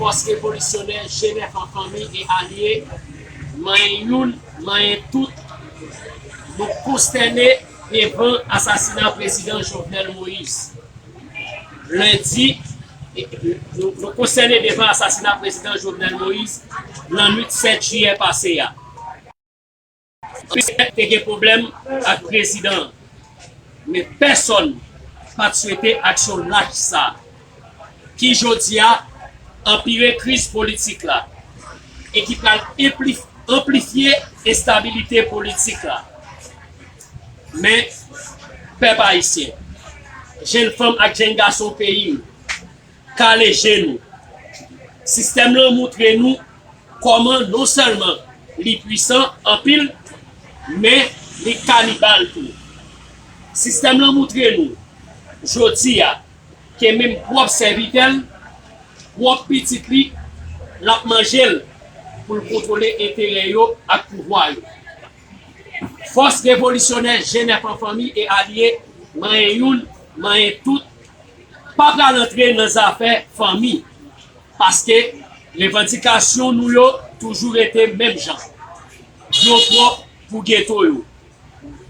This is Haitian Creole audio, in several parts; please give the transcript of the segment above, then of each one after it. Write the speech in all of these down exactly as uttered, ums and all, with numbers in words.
Fòs revolisyonè G nèf an fanmi e alye, manyen youn, manyen tout, nou konstène devan asasina prezidan Jovenel Moïse. Lendi, nou, nou konstène devan asasina prezidan Jovenel Moïse nan nwit sèt jiyè pase a. Te gen pwoblèm ak prezidan an, men pèsonn pa t swete aksyon lach sa a, ki jodi a anpire kriz politik la e ki pral enplif-, anplifye enstabilite politik la. Men, pèp ayisyen, jenn fanm ak jenn gason peyi m, kale je nou. Sistèm lan moutre nou kòman non sèlman li pwisan anpil, men li kanibal tou. Sistèm lan moutre nou, jodi a, ke menm pwòp sèvitè l, pwòp pitit li, l ap manje l pou l kontwole enterè yo ak pouvwa yo. Fòs revolisyonè G nèf an fanmi e alye, manyen youn, manyen tout, pa pral antre nan zafè fanmi, paske revandikasyon nou yo toujou rete menm jan. Dlo pwòp pou geto yo,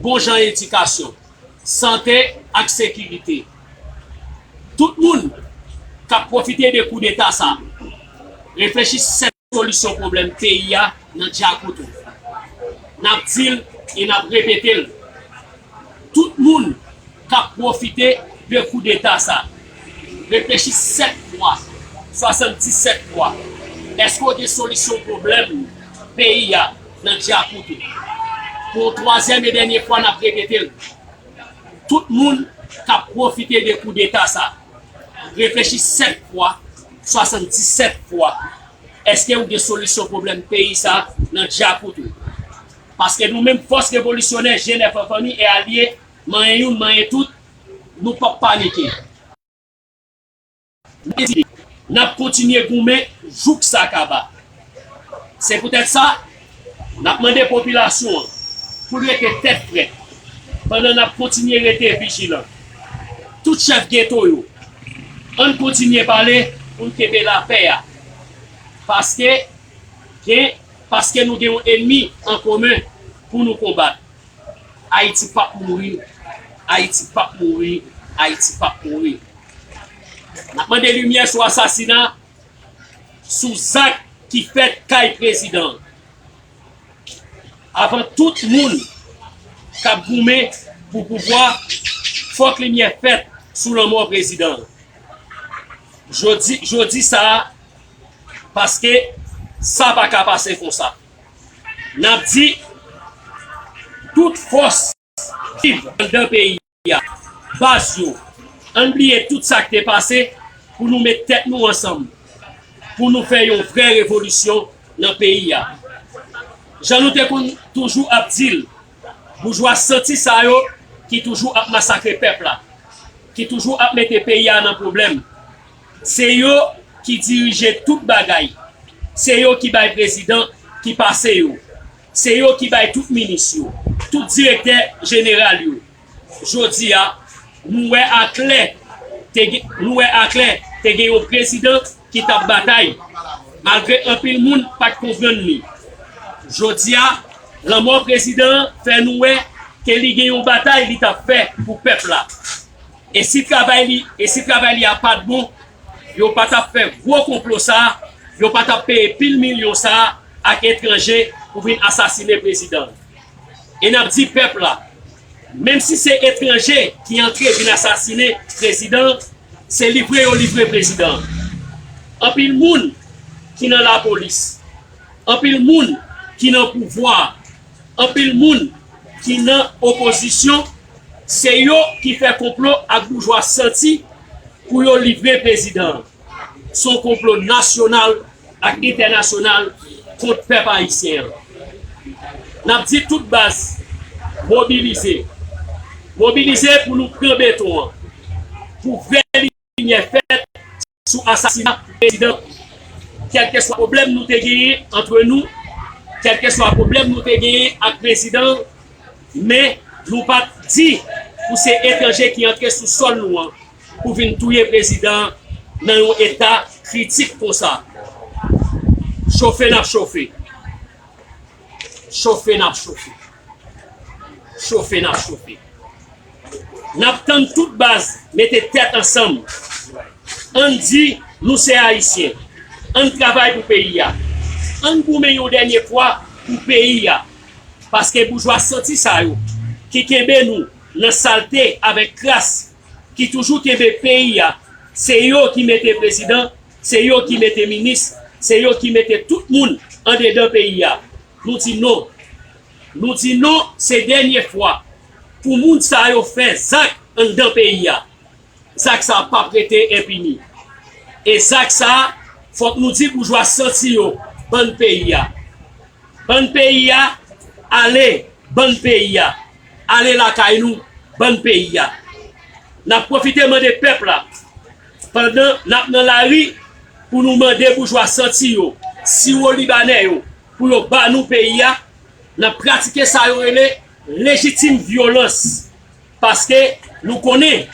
bon jan edikasyon, sante ak sekirite. Tout moun k ap pwofite de koudeta sa, reflechi sèt solisyon pwoblèm peyi a nan djakout ou. N ap di l e n ap repete l. Tout moun k ap pwofite de koudeta sa, reflechi sèt fwa, swasanndisèt fwa. Èske w gen solisyon pwoblèm peyi a nan djakout ou? Pou yon twazyèm e dènye fwa, n ap repete l. Tout moun k ap pwofite de koudeta sa, reflechi sèt fwa, swasanndisèt fwa. Èske ou gen solisyon pwoblèm peyi sa nan djakout ou? Paske nou menm fòs revolisyonè G nèf an fanmi e alye, manyen youn, manyen tout, nou p ap panike. N ap kontinye goumen jouk sa kaba. Se poutèt sa, n ap mande popilasyon an pou l rete tèt frèt pandan n ap kontinye rete vijilan. Tout chèf geto yo, ann kontinye pale pou n kenbe lapè a. Paske gen, paske nou gen yon ènmi an komen pou nou konbat. Ayiti p ap mouri, Ayiti p ap mouri, Ayiti p ap mouri. N ap mande limyè sou asasina, sou zak ki fèt kay prezidan an. Avan tout moun k ap goumen pou pouvwa, fòk limyè fèt sou lanmò prezidan an. Jodi, jodi sa a, paske sa pa ka pase konsa. N ap di, tout fòs viv anndan peyi a, baz yo, ann bliye tout sa k te pase pou nou met tèt nou ansanm, pou nou fè yon vrè revolisyon nan peyi a. Jan nou te konn toujou ap di l, boujwa santi sa yo ki toujou ap masakre pèp la, ki toujou ap mete peyi a nan pwoblèm. Se yo ki dirije tout bagay. Se yo ki bay prezidan ki pase yo. Se yo ki bay tout minis yo, tout direktè jeneral yo. Jodi a, nou wè aklè, te gen, nou wè aklè te gen yon prezidan ki t ap batay, malgre anpil moun pa t konprann li. Jodi a, lanmò prezidan an fè nou wè ke li gen yon batay li t ap fè pou pèp la. E si travay li, e si travay li a pa t bon, yo pa t ap fè gwo konplo sa a, yo pa t ap peye pil milyon sa a ak etranje pou vin asasine prezidan an. E n ap di pèp la, menm si se etranje ki antre vin asasine prezidan an, se livre yo livre prezidan an. Anpil moun ki nan lapolis, anpil moun ki nan pouvwa a, anpil moun ki nan opozisyon, se yo ki fè konplo ak boujwa santi pou yo livre prezidan an. Se yon konplo nasyonal ak entènasyonal kont pèp ayisyen an. N ap di tout baz, mobilize. Mobilize pou nou pran beton an, pou vrè limyè fèt sou asasina prezidan. Kèlkeswa pwoblèm nou te genyen antre nou, kèlkeswa pwoblèm nou te genyen ak prezidan, men nou pa t di pou se etranje ki antre sou sòl nou an pou vin touye prezidan nan yon eta Kritik konsa. Chofe n ap chofe. Chofe n ap chofe. Chofe n ap chofe. N ap tann tout baz mete tèt ansanm. Ann di nou se Ayisyen. Ann travay pou peyi a. Ann goumen yon dènye fwa pou peyi a. Paske boujwa santi sa yo ki kenbe nou nan salte avèk kras, ki toujou kenbe peyi a, se yo ki mete prezidan, se yo ki mete minis, se yo ki mete tout moun andedan peyi a. Nou di non. Nou di non, se dènye fwa pou moun sa yo fè zak anndan peyi a. Zak sa a p ap rete enpini. E zak sa a, fòk nou di boujwa santi yo, bann peyi a. Bann peyi a, ale, bann peyi a. Ale lakay nou, bann peyi a. N ap pwofite mande pèp la, pandan n ap nan lari, pou nou mande boujwa santi yo, siwo libanè yo, pou yo ba nou peyi a, n ap pratike sa yo rele lejitim vyolans. Paske nou konnen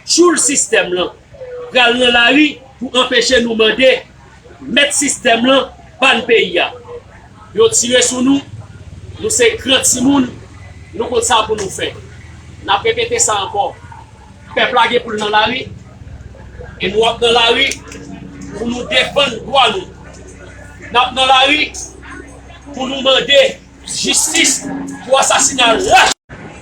tchoul sistèm lan pral nan lari pou anpeche nou mande mèt sistèm lan ba n peyi a. Yo tire sou nou, nou se gran timoun, nou konn sa pou nou fè. N ap repete sa ankò. Pèp la gen pou l nan lari, e nou ap nan lari pou nou defann dwa nou. N ap nan lari pou nou mande jistis pou asasina lach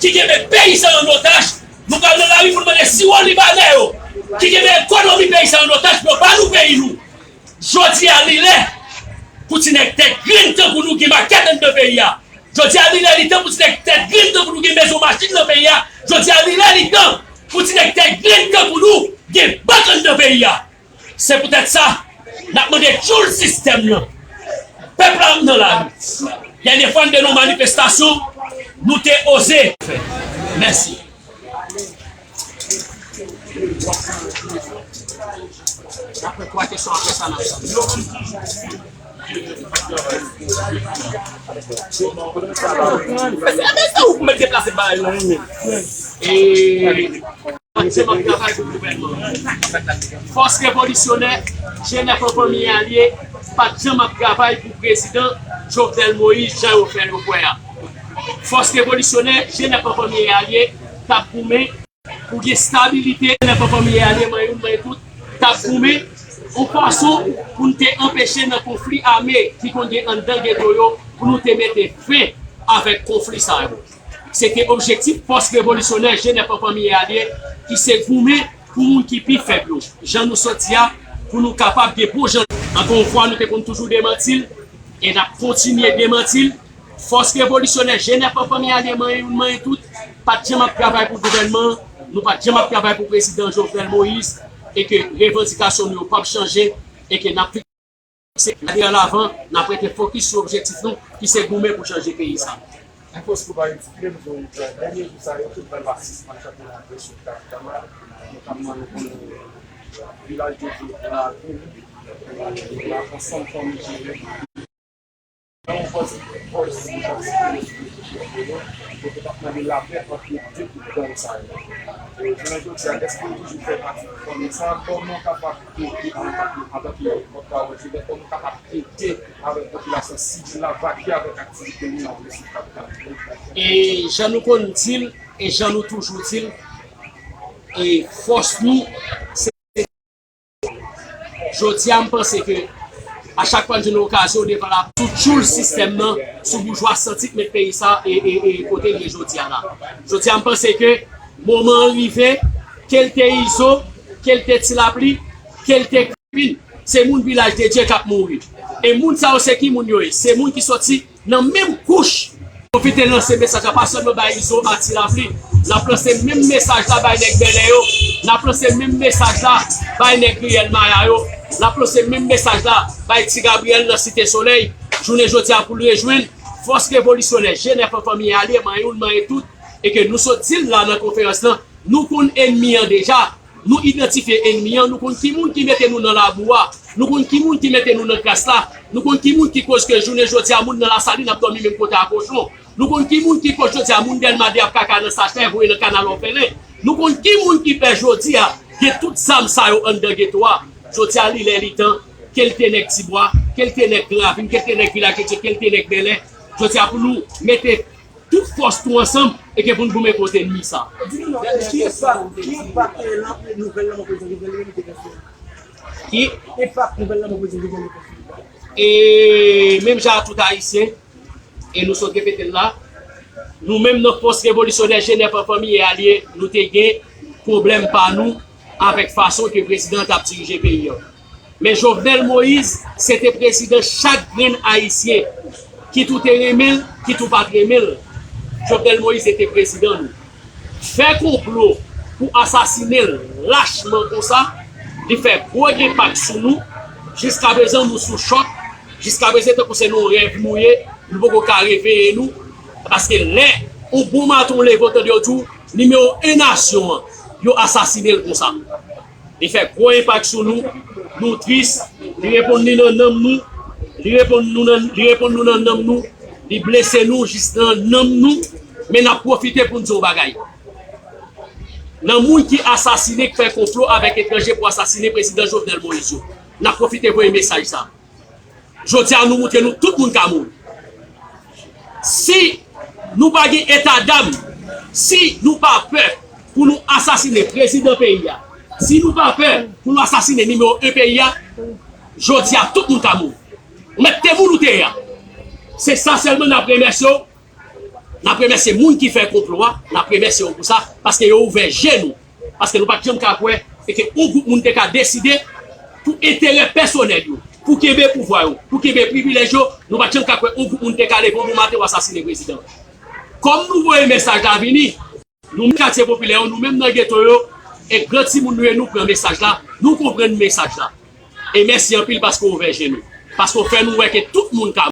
ki kenbe peyi sa an otaj. Nou pral nan lari pou nou mande siwo libanè yo ki kenbe ekonomi peyi sa an otaj pou yo ba nou peyi nou. Jodi a, li lè pou ti nèg tèt grenn tankou nou gen makèt anndan peyi a. Jodi a, li lè, li tan pou ti nèg tèt grenn tankou nou gen mezon machin nan peyi a. Jodi a, li lè, li tan pou ti nèg tèt grenn tankou nou gen bank anndan peyi a. Se poutèt sa, n ap mande tchoul sistèm nan. Pèp la ap nan lari. Dènye fwa n te nan manifestasyon, nou te oze fè. Mèsi. N ap fè twa kesyon, apre sa n ap sòti. Mèt deplase bagay lan wi menm. E pa t janm ap travay pou gouvènman. Fòs revolisyonè G nèf an fanmi e alye pa t janm ap travay pou prezidan Jovenel Moïse jan yo fè yo kwè a. Fòs revolisyonè G nèf an fanmi e alye t ap goumen pou gen stabilite, G nèf an fanmi e alye manyen youn manyen tout t ap goumen yon fason pou n te anpeche nan konfli ame ki konn gen anndan geto yo, pou nou te mete fen avèk konfli sa yo. Se te objektif fòs revolisyonè G nèf an fanmi e alye ki se goumen pou moun ki pi fèb yo. Jan nou sot di a, pou nou kapab gen bon jan. Ankò yon fwa, nou te konn toujou demanti l, e n ap kontinye demanti l. Fòs revolisyonè G nèf an fanmi e alye manyen youn manyen tout pa t janm ap travay pou gouvènman an, nou pa t janm ap travay pou prezidan Jovenel Moïse, e ke revandikasyon nou yo p ap chanje, e ke n ap fikse gade an avan, n ap rete fokis sou objektif nou ki se goumen pou chanje peyi sa. Yon fòs pou pa etike, nou fè yon travay. Dènye jou sa yo, tout bal pa sispann chante nan presyon kapital la, notamman nou konnen vilaj de Dye, Lavil, e, la, ansanm fanmi jere. Nan yon fòs, fòs ki t ap sikile sou rezo sosyo yo, kote t ap mande lapè ant de gwoup gang sa yo. E, jounen jodi a, èske w toujou fè pati de fanmi sa a? Kòman w kapab ede antanke, antanke pòtpawòl G nèf, kòman w kapab ede avèk popilasyon sivil la, vakye avèk aktivite nou nan resif kapital? E jan nou konn di l, e jan nou toujou di l, e fòs nou, se Jodi a, m panse ke a chak fwa n jwenn okazyon devan la, sou tchoul sistèm nan, sou boujwa santi k met peyi sa e, e, e kote l ye jodi a la. Jodi a, m panse ke moman an rive, ke l te Izo, ke l te Ti Lapli, ke l te Krapin, se moun Vilaj de Dye k ap mouri. E moun sa yo, se ki moun yo ye? Se moun ki soti nan menm kouch. Pwofite lanse mesaj la, pa sèlman bay Izo a Ti Lapli. N ap lanse menm mesaj la bay nèg Bèlè yo. N ap lanse menm mesaj la bay nèg Riyèl Maya yo. N ap lanse menm mesaj la bay Ti Gabriyèl nan Site Solèy. Jounen jodi a pou l rejwenn fòs revolisyonè G nèf an fanmi e alye, manyen youn, manyen tout, e ke nou sot di l la nan konferans lan, nou konn ènmi an deja. Nou idantifye ènmi an, nou konn ki moun ki mete nou nan labou a, nou konn ki moun ki mete nou nan kras la, nou konn ki moun ki koz ke jounen jodi a moun nan Lasalin ap dòmi menm kote a kochon, nou konn ki moun ki koz jodi a moun Dèlma de ap kaka nan sachè voye nan kanal òfelen, nou konn ki moun ki fè jodi a gen tout zam sa yo anndan geto a. Jodi a, li lè li tan, ke l te nèg Tibwa, ke l te nèg Gran Ravin, ke l te nèg Vilaj Etye, ke l te nèg Bèlè, jodi a pou nou mete tout fòs nou ansanm e ke pou n goumen kont ènmi sa. Di nou non, ki enpak, ki enpak, eh, lan-, nouvèl lanmò prezidan Jovenel Moïse te fè sou nou? Ki? Enpak nouvèl lanmò prezidan Jovenel Moïse te fè sou nou? E menm jan a tout Ayisyen, e nou sot repete l la, nou menm nan Fòs Revolisyonè Jenèf an Fanmi e Alye, nou te gen pwoblèm pa nou avèk fason ke prezidan an t ap dirije peyi an. Men Jovenel Moïse, se te prezidan chak grenn Ayisyen, kit ou te renmen l, kit ou pa t renmen l. Jovenel Moïse se te prezidan nou. Fè konplo pou asasinen l lachman konsa, li fè gwo enpak sou nou. Jiskaprezan, nou sou chòk. Jiskaprezan, tankou se nan yon rèv nou ye, nou poko ka reveye nou. Paske lè yon bon maten w leve, w tande yo di w, nimewo en nasyon an, yo asasinen l konsa. Li fè gwo enpak sou nou, nou tris, li reponn li nan nanm nou, li reponn nou nan, li reponn nou nan nanm nou, li blese nou jis nan nanm nou, men n ap pwofite pou n di yon bagay. Nan moun ki asasinen, k fè konplo avèk etranje pou asasinen prezidan Jovenel Moïse yo, n ap pwofite voye mesaj sa. Jodi a, nou montre nou tout moun ka mouri. Si nou pa gen etadam, si nou pa pè pou nou asasinen prezidan peyi a, si nou pa pè pou nou asasinen nimewo en peyi a, jodi a, tout moun ka mouri. Ou mèt te moun ou te ye a. Se sa sèlman n ap remèsye w. N ap remèsye moun ki fè konplo a, n ap remèsye yo pou sa, paske yo ouvè je nou. Paske nou pa t janm ka kwè, e ke yon gwoup moun te ka deside pou enterè pèsonèl yo, pou kenbe pouvwa yo, pou kenbe privilèj yo, nou pa t janm ka kwè yon gwoup moun te ka leve yon bon maten pou asasinen prezidan. Kòm nou voye mesaj la vini, nou menm katye popilè yo, nou menm nan geto yo, e gran timoun nou ye, nou pran mesaj la, nou konprann mesaj la. E mèsi anpil paske w ouvè je nou. Paske w fè nou wè ke tout moun ka